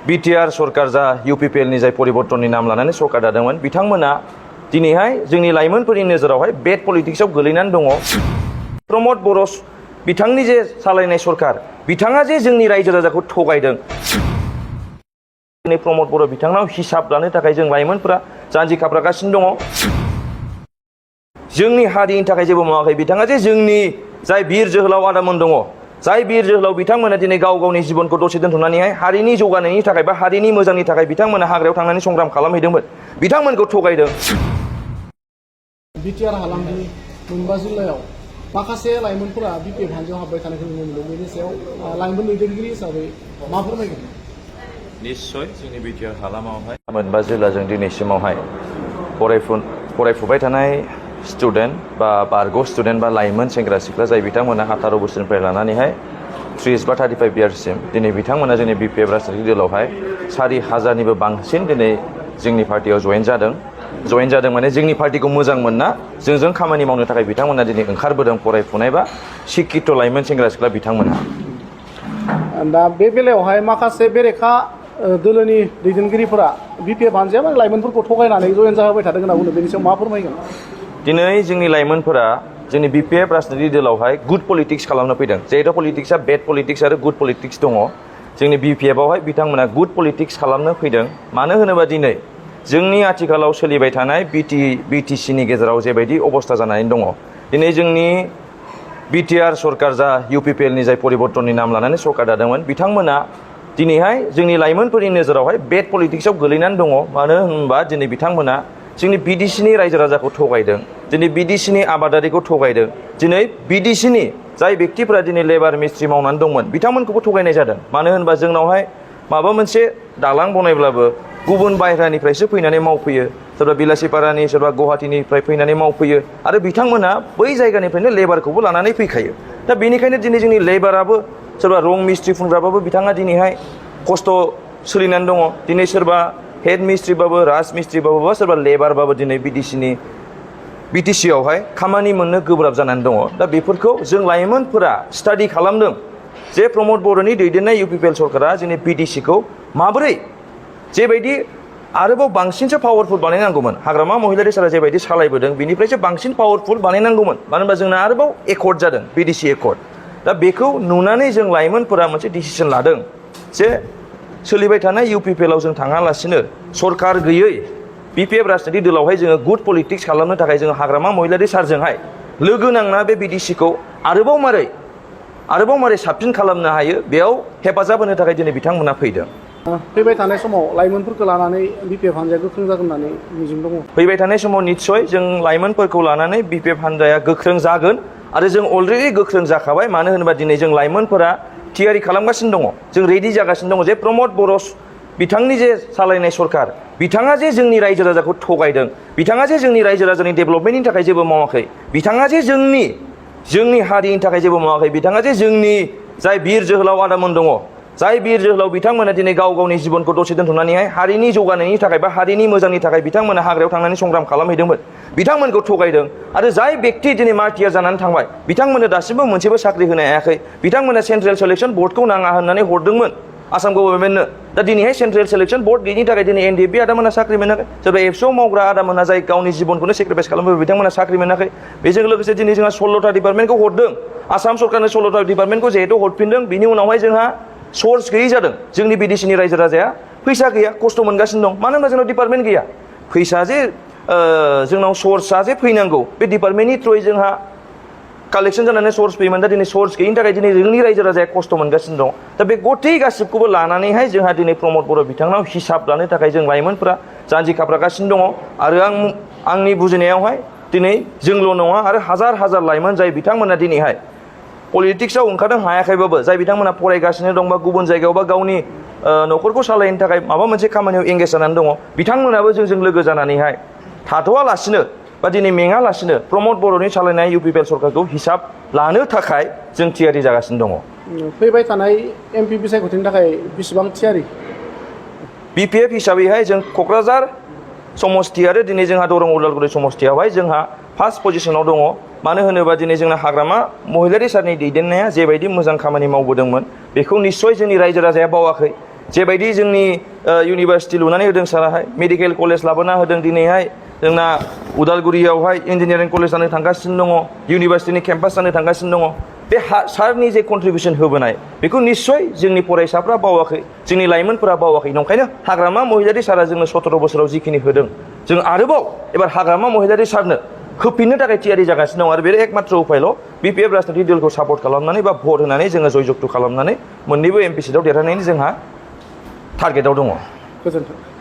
BTR सरकार जा UPPL नि जाय परिबर्तननि नाम लानानै सरकार दादोंमोन बिथांमोना दिनैहाय जोंनि लाइमोनफोरनि नोजोरावहाय बेड पलिटिक्सआव गोलैनानै दङ। प्रमद बर' बिथांनि जे सालायनाय सरकार बिथाङा जे जोंनि रायजो राजाखौ थगायदों। प्रमद बर' बिथांनाव हिसाब लानो थाखाय जों लाइमोनफोरा जानजि खाफ्रागासिनो दङ। जोंनि हारिनि थाखाय जेबो मावाखै। बिथाङा जे जोंनि जाय बिर जोहोलाव आदामोन दङ, जाय बिर जोहोलाव बिथांमोना दिनै गाव गावनि जिबनखौ दसे दोनथ'नानैहाय हारिनि जौगानायनि थाखाय बा हारिनि मोजांनि थाखाय बिथांमोना हाग्रायाव थांनानै संग्राम खालामहैदोंमोन, बिथांमोनखौ थगायदों। बिटिआर हालामनि मोनबा जिल्लायाव माखासे लाइमोनफोरा बिपिएफ हानजायाव हाबबाय थानायखौ नुनो मोनदों। बेनि सायाव लाइमोन दैदेनगिरि हिसाबै मा फोरमायगोन? निश्चय जोंनि बिटिआर हालामावहाय मोनबा जिल्लाजों दिनैसिमावहाय फरायफुबाय थानाय स्टुडेन्ट बा बारग' स्टुडेन्ट बा लाइमोन सेंग्रा सिख्ला जाय बिथांमोना 18 बोसोरनिफ्राय लानानैहाय 30 बा 35 इयार्ससिम दिनै बिथांमोना जोंनि बिपिएफ राजनीतिक दलावहाय 4,000निबो बांसिन दिनै जोंनि पार्टियाव जयेन जादों माने जोंनि पार्टिखौ मोजां मोनना जोंजों खामानि मावनो थाखाय बिथांमोना दिनै ओंखारबोदों। फरायफुनाय बा शिक्षित लाइमोन सेंग्रा सिख्ला बिथांमोना। दा बे बेलायावहाय माखासे बेरेखा दोलोनि दैदेनगिरिफोरा बिपिएफ हानजाया माने लाइमोनफोरखौ थगायनानै जयेन जाहोबाय थादों होनना बुंदों। बेनि सायाव मा फोरमायगोन? दिनै जोंनि लाइमोनफोरा जोंनि बिपिएफ राजनीतिक दलावहाय गुड पलिटिक्स खालामनो फैदों। जिहेतु पलिटिक्सआ बेड पलिटिक्स आरो गुड पलिटिक्स दङ। जोंनि बिपिएफआवहाय बिथांमोना गुड पलिटिक्स खालामनो फैदों। मानो होनोबा दिनै जोंनि आथिखालाव सोलिबाय थानाय बिटिसिनि गेजेराव जेबायदि अबस्था जानानै दङ, दिनै जोंनि बिटिआर सरकार जा इउपिपिएल नि जाय परिबर्तननि नाम लानानै सरकार दादोंमोन बिथांमोना दिनैहाय जोंनि लाइमोनफोरनि नोजोरावहाय बेड पलिटिक्सआव गोलैनानै दङ। मानो होनबा दिनै बिथांमोना जोंनि बिडिसिनि रायजो राजाखौ थगायदों, दिनै बिडिसिनि आबादारिखौ थगायदों, दिनै बिडिसिनि जाय बेक्तिफोरा दिनै लेबार मिस्ट्रि मावनानै दंमोन बिथांमोनखौबो थगायनाय जादों। मानो होनबा जोंनावहाय माबा मोनसे दालां बनायब्लाबो गुबुन बायह्रानिफ्रायसो फैनानै मावफैयो। सोरबा बिलासिपारानि, सोरबा गुवाहाटीनिफ्राय फैनानै मावफैयो आरो बिथांमोना बै जायगानिफ्रायनो लेबारखौबो लानानै फैखायो। दा बेनिखायनो दिनै जोंनि लेबाराबो सोरबा रं मिस्ट्रि फुनग्राबाबो बिथाङा दिनैहाय खस्थ' सोलिनानै दङ। दिनै सोरबा हेड मिस्ट्रिबाबो, राज मिस्ट्रिबाबो बा सोरबा लेबारबाबो दिनै बिटिसिआवहाय खामानि मोननो गोब्राब जानानै दङ। दा बेफोरखौ जों लाइमोनफोरा स्टाडि खालामदों जे प्रमद बर'नि दैदेननाय इउपिपिएल सरकारा जोंनि बिटिसिखौ माबोरै जेबायदि आरोबाव बांसिनसो पावारफुल बानायनांगौमोन। हाग्रामा महिलारि सारा जेबायदि सालायबोदों बिनिफ्रायसो बांसिन पावारफुल बानायनांगौमोन। मानो होनबा जोंना आरोबाव एकर्ड जादों, बिडिसि एकर्ड। दा बेखौ नुनानै जों लाइमोनफोरा मोनसे डिसिसन लादों जे सोलिबाय थानाय इउपिपिएलआव जों थाङालासिनो सरकार गैयै बिपिएफ राजनीतिक दलावहाय जोङो गुड पलिटिक्स खालामनो थाखाय जोङो हाग्रामा महिलारि सारजोंहाय लोगो नांना बे बिडिसिखौ आरोबाव मारै साबसिन खालामनो हायो बेयाव हेफाजाब होनो थाखाय दिनै बिथांमोना फैदों। फैबाय थानाय समाव लाइमोनफोरखौ लानानै बिपिएफ हानजाया गोख्रों जागोन होननानै मिजिं दङ। फैबाय थानाय समाव निस्सय जों लाइमोनफोरखौ लानानै बिपिएफ हानजाया गोख्रों जागोन आरो जों अलरेडि गोख्रों जाखाबाय। मानो होनोबा दिनै जों लाइमोनफोरा थियारि खालामगासिनो दङ, जों रेडि जागासिनो दङ जे प्रमद बर' बिथांनि जे सालायनाय सरकार बिथाङा जे जोंनि रायजो राजाखौ थगायदों, बिथाङा जे जोंनि रायजो राजानि डेभेलपमेन्टनि थाखाय जेबो मावाखै, बिथाङा जे जोंनि हारिनि थाखाय जेबो मावाखै, बिथाङा जे जोंनि जाय बिर जोहोलाव आदामोन दङ, जाय बिर जोहोलाव बिथांमोना दिनै गाव गावनि जिबनखौ दसे दोनथ'नानैहाय हारिनि जौगानायनि थाखाय बा हारिनि मोजांनि थाखाय बिथांमोना हाग्रायाव थांनानै संग्राम खालामहैदोंमोन, बिथांमोनखौ थगायदों। आरो जाय बेक्ति दिनै मार्टियार जानानै थांबाय बिथांमोननो दासिमबो मोनसेबो साख्रि होनो हायाखै। बिथांमोना सेन्ट्रेल सिलेक्सन बर्डखौ नाङा होननानै हरदोंमोन आसाम गभर्नमेन्टनो। दा दिनैहाय सेन्ट्रेल सिलेक्सन बर्ड गैयिनि थाखाय दिनै एनडिएफबि आदामोना साख्रि मोनाखै। सोरबा एबसुआव मावग्रा आदामोना जाय गावनि जिबनखौनो सेक्रिफाइस खालामबाय बिथांमोना साख्रि मोनाखै। बेजों लोगोसे दिनै जोंहा 16टा डिपार्टमेन्टखौ हरदों। आसाम सरकारनो 16टा डिपार्टमेन्टखौ जिहेतु हरफिनदों बिनि उनावहाय जोंहा सर्स गैयै जादों। जोंनि बिडिसिनि रायजो राजाया फैसा गैया, खस्थ' मोनगासिनो दं। मानो होनबा जोंनाव डिपार्टमेन्ट गैया। फैसा जे जोंनाव सर्सआ जे फैनांगौ बे डिपार्टमेन्टनि थ्रुयै जोंहा कालेक्सन जानानै सर्स फैयोमोन। दा दिनै सर्स गैयिनि थाखाय दिनै जोंनि रायजो राजाया खस्थ' मोनगासिनो दं। दा बे गथै गासिबखौबो लानानैहाय जोंहा दिनै प्रमद बर' बिथांनाव हिसाब लानो थाखाय जों लाइमोनफोरा जानजि खाफ्रागासिनो दङ। आरो आंनि बुजिनायावहाय दिनै जोंल' नङा आरो हाजार लाइमोन जाय बिथांमोना दिनैहाय पलिटिक्सआव ओंखारनो हायाखैबाबो, जाय बिथांमोना फरायगासिनो दं बा गुबुन जायगायाव बा गावनि न'खरखौ सालायनो थाखाय माबा मोनसे खामानियाव एंगेज जानानै दङ, बिथांमोनाबो जोंजों लोगो जानानैहाय थाथ'आलासिनो बा दिनै मेङालासिनो प्रमद बर'नि सालायनाय इउपिपिएल सरकारखौ हिसाब लानो थाखाय जों थियारि जागासिनो दङ। फैबाय थानाय एमपि बिसायख'थिनि थाखाय बेसेबां थियारि? बिपिएफ हिसाबैहाय जों क'क्राझार समस्ति आरो दिनै जोंहा दरं उदालगुरि समस्तियावहाय जोंहा फार्स्ट पजिशनाव दङ। मानो होनोबा दिनै जोंना हाग्रामा महिलारि सारनि दैदेननाया जेबायदि मोजां खामानि मावबोदोंमोन बेखौ निस्सय जोंनि रायजो राजाया बावाखै। जेबायदि जोंनि इउनिभारसिटि लुनानै होदों साराहाय मेडिकेल कलेज लाबोना होदों दिनैहाय जोंना उदालगुरियावहाय इन्जिनियारिं कलेज जानो थांगासिनो दङ इउनिभारसिटिनि केम्पास जानो थांगासिनो दङ बे सारनि जे कन्ट्रिबिउसन होबोनाय बेखौ निस्सय जोंनि फरायसाफ्रा बावाखै जोंनि लाइमोनफोरा बावाखै नंखायनो हाग्रामा महिलारि सारा जोंनो 17 बोसोराव जिखिनि होदों जों आरोबाव एबार हाग्रामा महिलारि सारनो होफिननो थाखाय थियारि जागासिनो दं आरो बे एकमात्र उपायल' बिपिएफ राजनितिक दलखौ सापर्ट खालामनानै बा भट होनानै जोङो जय जगथ' खालामनानै मोननैबो एमपि सिटआव देरहानायनि जोंहा टारगेटआव दङ गोजोन्थों